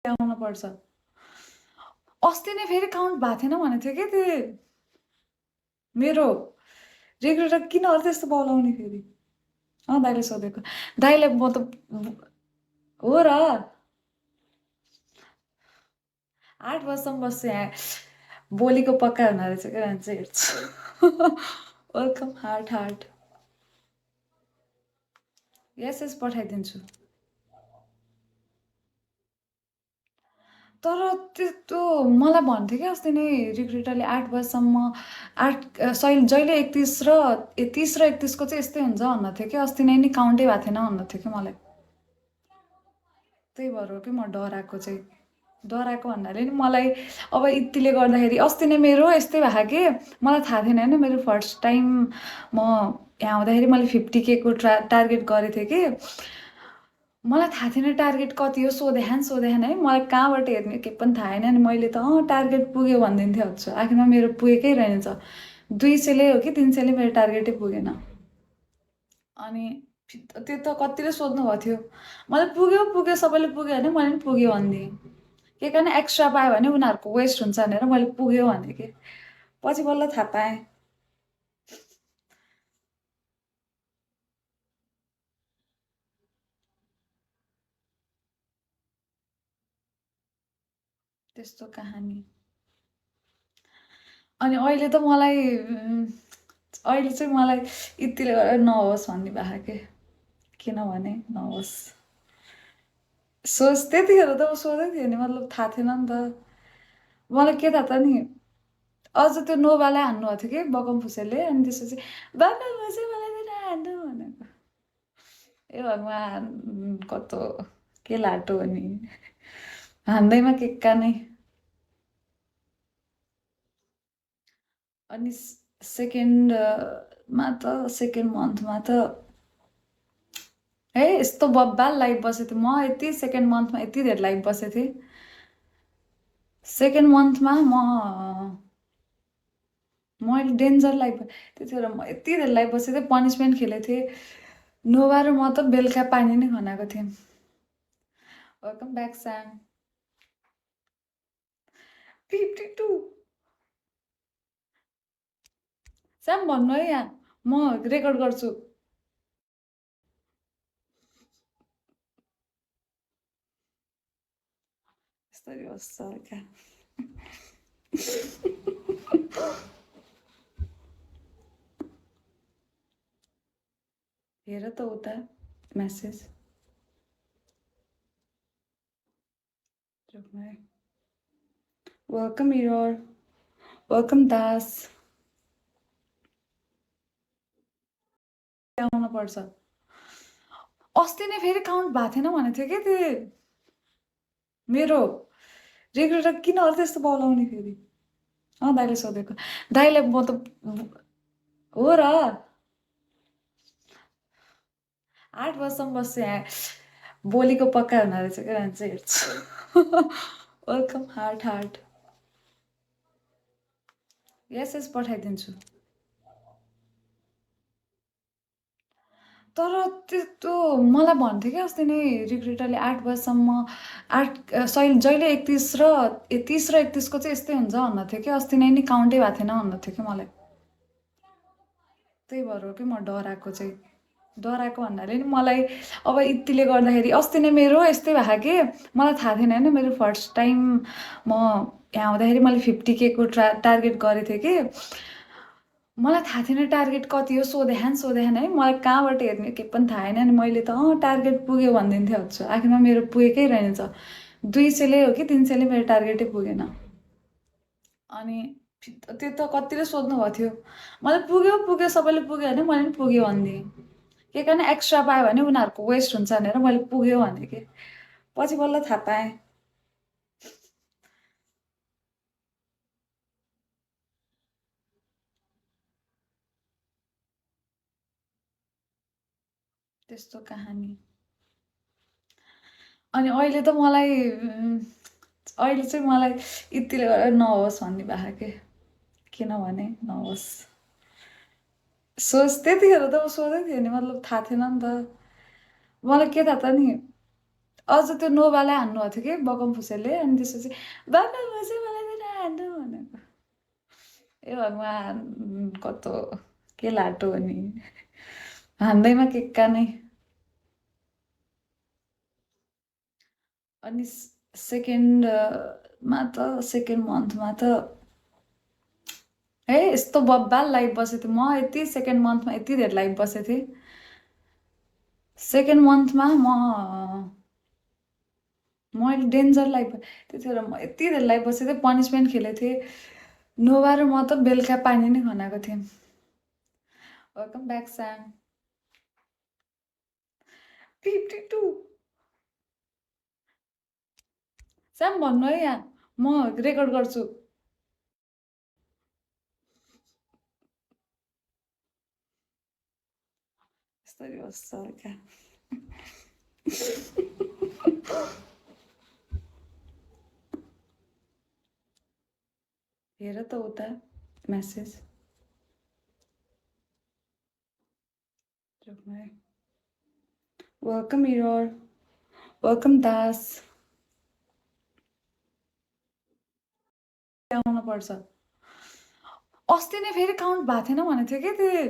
आउनु पर्छ। अस्ति नै फेरि काउन्ट भएको थिएन भनेको थियो कि त्यो मेरो रेगुलेटर किन अरू त्यस्तो बोलाउने फेरि। दाइले सोधेको। दाइले म त हो र 8 बजीसम्म बस्छु यहाँ। भोलिको पक्का हुना रहेछ क्या मान्छे हेर्छु। Welcome heart heart. Yes yes पठाइदिन्छु। तर त्यो मलाई भन्थ्यो क्या अस्ति नै रिक्रुटरले 8 बजीसम्म 8 जहिले 31 र 30 र 31 को चाहिँ यस्तै हुन्छ भन्नु थियो कि अस्ति नै नि काउन्टै भएको थिएन भन्नु थियो कि मलाई। त्यही भएर हो कि म डराएको चाहिँ। डराएको भन्नाले नि मलाई अब यतिले गर्दाखेरि अस्ति नै मेरो यस्तै भएको कि मलाई थाहा थिएन होइन। मेरो फर्स्ट टाइम म यहाँ आउँदाखेरि मैले 50K को टार्गेट गरेको थिएँ कि मलाई थाहा थिएन टार्गेट कति हो। सोधेखान है मलाई कहाँबाट हेर्ने के पनि थाहा छैन। अनि मैले त टार्गेट पुग्यो भनिदिन्थेँ हजुर। आखिरमा मेरो पुगेकै रहेनछ। 200ले हो कि 300ले मेरो टार्गेटै पुगेन। अनि त्यो त कतिले सोध्नु भएको थियो। मलाई पुग्यो सबैले पुग्यो भने मैले पनि पुग्यो भनिदिएँ। के कारण एक्स्ट्रा पायो भने उनीहरूको वेस्ट हुन्छ भनेर मैले पुग्यो भने कि पछि बल्ल थाहा पाएँ। त्यस्तो कहानी। अनि अहिले त मलाई अहिले चाहिँ मलाई यतिले गरेर नहोस् भन्ने भएको के किनभने नहोस् सोच। त्यतिखेर त म सोधेको थिएँ नि मतलब थाहा थिएन नि त मलाई। के थाहा त नि अझ त्यो नोबालाई हान्नुभएको थियो कि बकम फुसेलले। अनि त्यसपछि बकम फुसे मलाई चाहिँ नहान्नु भनेको। ए भगवान् कस्तो के लाटो हो नि हान्दैमा केक्का नै। अनि सेकेन्डमा त सेकेन्ड मन्थमा त यस्तो बब्बाल लाइभ बसेको थिएँ म। यति सेकेन्ड मन्थमा यति धेरै लाइभ बसेको थिएँ। सेकेन्ड मन्थमा मैले डेन्जर लाइभ त्यतिखेर म यति धेरै लाइभ बसेको थिएँ। पनिसमेन्ट खेलेको थिएँ। नोभा र म त बेलुका पानी नै खनाएको थिएँ। वेलकम ब्याक स्याम। 52 स्याम भन्नु है यहाँ म रेकर्ड गर्छु। यस्तरी होस् क्या। हेर त उता मेसेज। Welcome error. वेलकम दास। आउनु पर्छ। अस्ति नै फेरि काउन्ट भएको थिएन भनेको थियो कि त्यो मेरो रेगुलेटर किन अरू त्यस्तो बोलाउने फेरि। दाइले सोधेको। दाइले म त हो र 8 बजीसम्म बस्छु यहाँ। भोलिको पक्का हुना रहेछ क्या मान्छे हेर्छु। Welcome heart heart. Yes yes पठाइदिन्छु। तर त्यो मलाई भन्थ्यो कि अस्ति नै रिक्रुटरले 8 बजीसम्म 8 जहिले 31 र 30 र 31 को चाहिँ यस्तै हुन्छ भन्नु थियो कि अस्ति नै नि काउन्टै भएको थिएन भन्नु थियो कि मलाई। त्यही भएर हो कि म डराएको चाहिँ। डराएको भन्नाले नि मलाई अब यतिले गर्दाखेरि अस्ति नै मेरो यस्तै भएको कि मलाई थाहा थिएन होइन। मेरो फर्स्ट टाइम म यहाँ आउँदाखेरि मैले 50K को टार्गेट गरेको थिएँ कि मलाई थाहा थिएन टार्गेट कति हो। सोधेखान है मलाई कहाँबाट हेर्ने के पनि थाहा छैन। अनि मैले त टार्गेट पुग्यो भनिदिन्थेँ हजुर। आखिरमा मेरो पुगेकै रहेनछ। 200ले हो कि 300ले मेरो टार्गेटै पुगेन। अनि त्यो त कतिले सोध्नु भएको थियो। मलाई पुग्यो सबैले पुग्यो भने मैले पनि पुग्यो भनिदिएँ। के कारण एक्स्ट्रा पायो भने उनीहरूको वेस्ट हुन्छ भनेर मैले पुग्यो भने कि पछि बल्ल थाहा पाएँ। त्यस्तो कहानी। अनि अहिले त मलाई अहिले चाहिँ मलाई यतिले गरेर नहोस् भन्ने भएको के किनभने नहोस् सोच। त्यतिखेर त म सोधेको थिएँ नि मतलब थाहा थिएन नि त मलाई। के थाहा त नि अझ त्यो नोबालाई हान्नुभएको थियो कि बगम फुसेलले, अनि त्यसपछि बाबा म चाहिँ मलाई दिन हान्नु भनेको। ए भगवान्, कस्तो के लाटो हो नि, हान्दैमा केक्का नै। अनि सेकेन्डमा त सेकेन्ड मन्थमा त है यस्तो बब्बाल लाइभ बसेको थिएँ म, यति सेकेन्ड मन्थमा यति धेरै लाइभ बसेको थिएँ। सेकेन्ड मन्थमा मैले डेन्जर लाइभ, त्यतिखेर म यति धेरै लाइभ बसेको थिएँ, पनिसमेन्ट खेलेको थिएँ। नोभा र म त बेलुका पानी नै खनाएको थिएँ। वेलकम ब्याक स्याम। 52 स्याम भन्नु है, यहाँ म रेकर्ड गर्छु। यसरी बस्छ क्या। हेर त उता मेसेज। वेलकम इरोर, वेलकम दास। आउनु पर्छ। अस्ति नै फेरि काउन्ट भएको थिएन भनेको थियो कि त्यो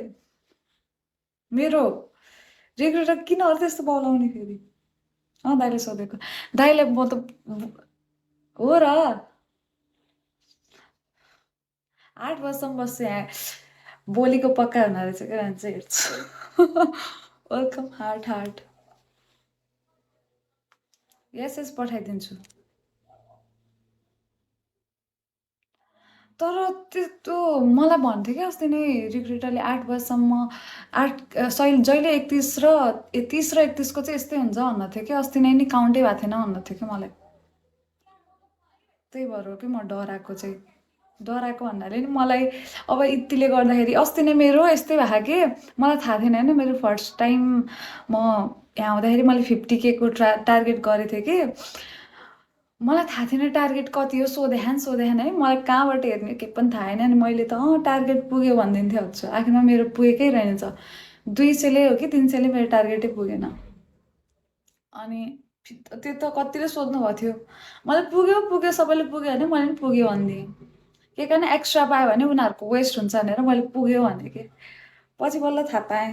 मेरो रेगुलर किन अरू त्यस्तो बोलाउने फेरि। दाइले सोधेको, दाइले म त हो र 8 वर्षसम्म बस्छु यहाँ, बोलीको पक्का हुँदो रहेछ क्या मान्छे, हेर्छु। Welcome heart heart. Yes yes पठाइदिन्छु। तर त्यो मलाई भन्थ्यो कि अस्ति नै रिक्रुटरले 8 वर्षसम्म 8 जहिले 31 र 30 र 31 को चाहिँ यस्तै हुन्छ भन्नु थियो कि, अस्ति नै नि काउन्टै भएको थिएन भन्नु थियो कि मलाई। त्यही भएर हो कि म डराएको चाहिँ, डराएको भन्नाले नि मलाई अब यतिले गर्दाखेरि अस्ति नै मेरो यस्तै भएको कि, मलाई थाहा थिएन होइन, मेरो फर्स्ट टाइम म यहाँ आउँदाखेरि मैले 50K को टार्गेट गरेको थिएँ कि, मलाई थाहा थिएन टार्गेट कति हो, सोधेन है, मलाई कहाँबाट हेर्ने के पनि थाहा छैन। अनि मैले त टार्गेट पुग्यो भनिदिन्थेँ हजुर, आखिरमा मेरो पुगेकै रहेनछ। 200ले हो कि 300ले मेरो टार्गेटै पुगेन। अनि त्यो त कतिले सोध्नु भएको थियो, मलाई पुग्यो सबैले पुग्यो भने मैले पनि पुग्यो भनिदिएँ। के कारण एक्स्ट्रा पायो भने उनीहरूको वेस्ट हुन्छ भनेर मैले पुग्यो भने कि, पछि बल्ल थाहा पाएँ।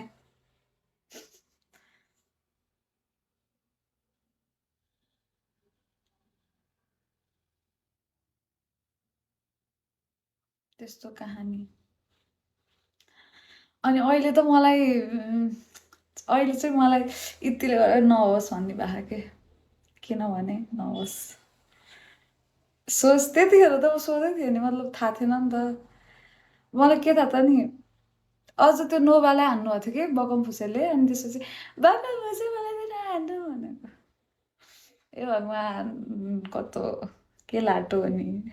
त्यस्तो कहानी। अनि अहिले त मलाई अहिले चाहिँ मलाई यतिले गरेर नहोस् भन्ने भएको के, किनभने नहोस् सोच। त्यतिखेर त म सोधै थियो नि, मतलब थाहा थिएन नि त मलाई, के थाहा त नि। अझ त्यो नोबालाई हान्नुभएको थियो कि बगम फुसेलले, अनि त्यसपछि बाबा म चाहिँ मलाई दिन हान्नु भनेको। ए भगवान्, कस्तो के लाटो हो नि,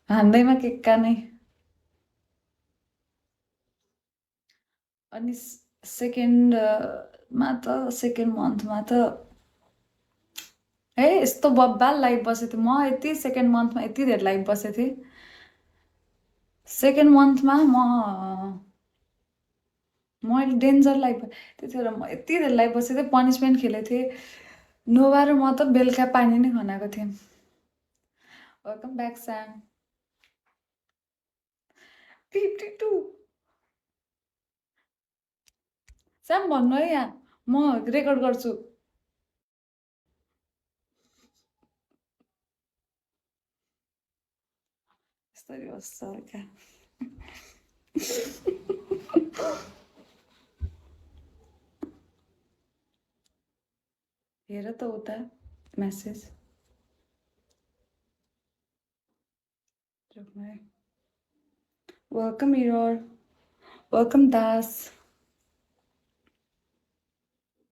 हान्दैमा केक्का नै। अनि सेकेन्डमा त सेकेन्ड मन्थमा त है यस्तो बब्बाल लाइभ बसेको थिएँ म, यति सेकेन्ड मन्थमा यति धेरै लाइभ बसेको थिएँ। सेकेन्ड मन्थमा मैले डेन्जर लाइभ, त्यतिखेर म यति धेरै लाइभ बसेको थिएँ, पनिसमेन्ट खेलेको थिएँ। नोभा र म त बेलुका पानी नै खनाएको थिएँ। वेलकम ब्याक स्याम। 52 स्याम भन्नु है, यहाँ म रेकर्ड गर्छु। यसरी बस्छ क्या। हेर त उता मेसेज। वेलकम इरोर, वेलकम दास।